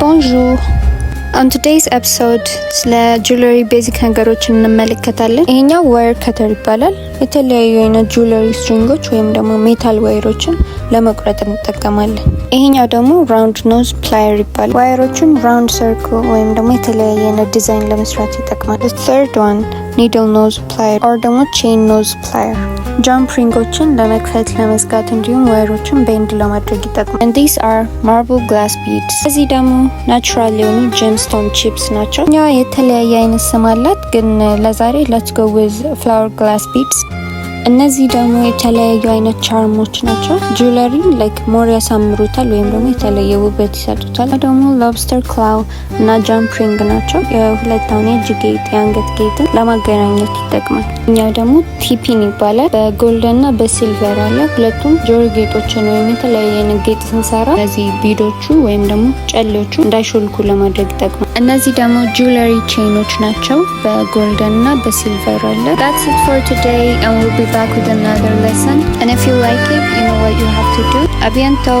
Bonjour. On today's episode ስለ jewelry basic ነገሮችን እንመለከታለን። ይሄኛው wire cutter ይባላል። የተለያዩ አይነት jewelry string ኦች ወይም ደግሞ metal wire ኦችን ለመቁረጥ እንጠቀማለን። ይሄኛው ደግሞ round nose plier ይባላል። Wire ኦችን round circle ወይም ደግሞ የተለያየ አይነት ዲዛይን ለመስራት ይጠቅማል። Third one, needle nose plier or ደግሞ chain nose plier jump ring ኦችን ለመክፈት፣ ለመዝጋት እንዲሁም wire ኦችን bend ለማድረግ ይጠቅማል። And these are marble glass beads። እዚህ ደግሞ natural የሆኑ gemstone chips ናቸው። እኛ የተለያየ አይነት ስም አላት፣ ግን ለዛሬ let's go with flower glass beads። እነዚህ ደግሞ የተለያዩ አይነት charm ኦች ናቸው። Jewelry ን like more ያሳምሩታል ወይም ደግሞ የተለየ ውበት ይሰጡታል። ደግሞ lobster claw እና jump ring ናቸው። የሁለታውን የእጅ ጌጥ፣ የአንገት ጌጥን ለማገናኘት ይጠቅማል። እኛው ደግሞ T-pin ይባላል። በ golden እና በ silver አለ። ሁለቱም ጆሮ ጌጦችን ወይም የተለያየ አይነት ጌጥ ስንሰራ እነዚህ bead ኦቹ ወይም ደግሞ ጨሌዎቹ እንዳይሾልኩ ለማድረግ ይጠቅማል። እነዚህ ደግሞ jewelry chain ኦች ናቸው። በ golden እና በ silver አለ። That's it for today, and we'll be back with another lesson. And if you like it, you know what you have to do. À bientôt.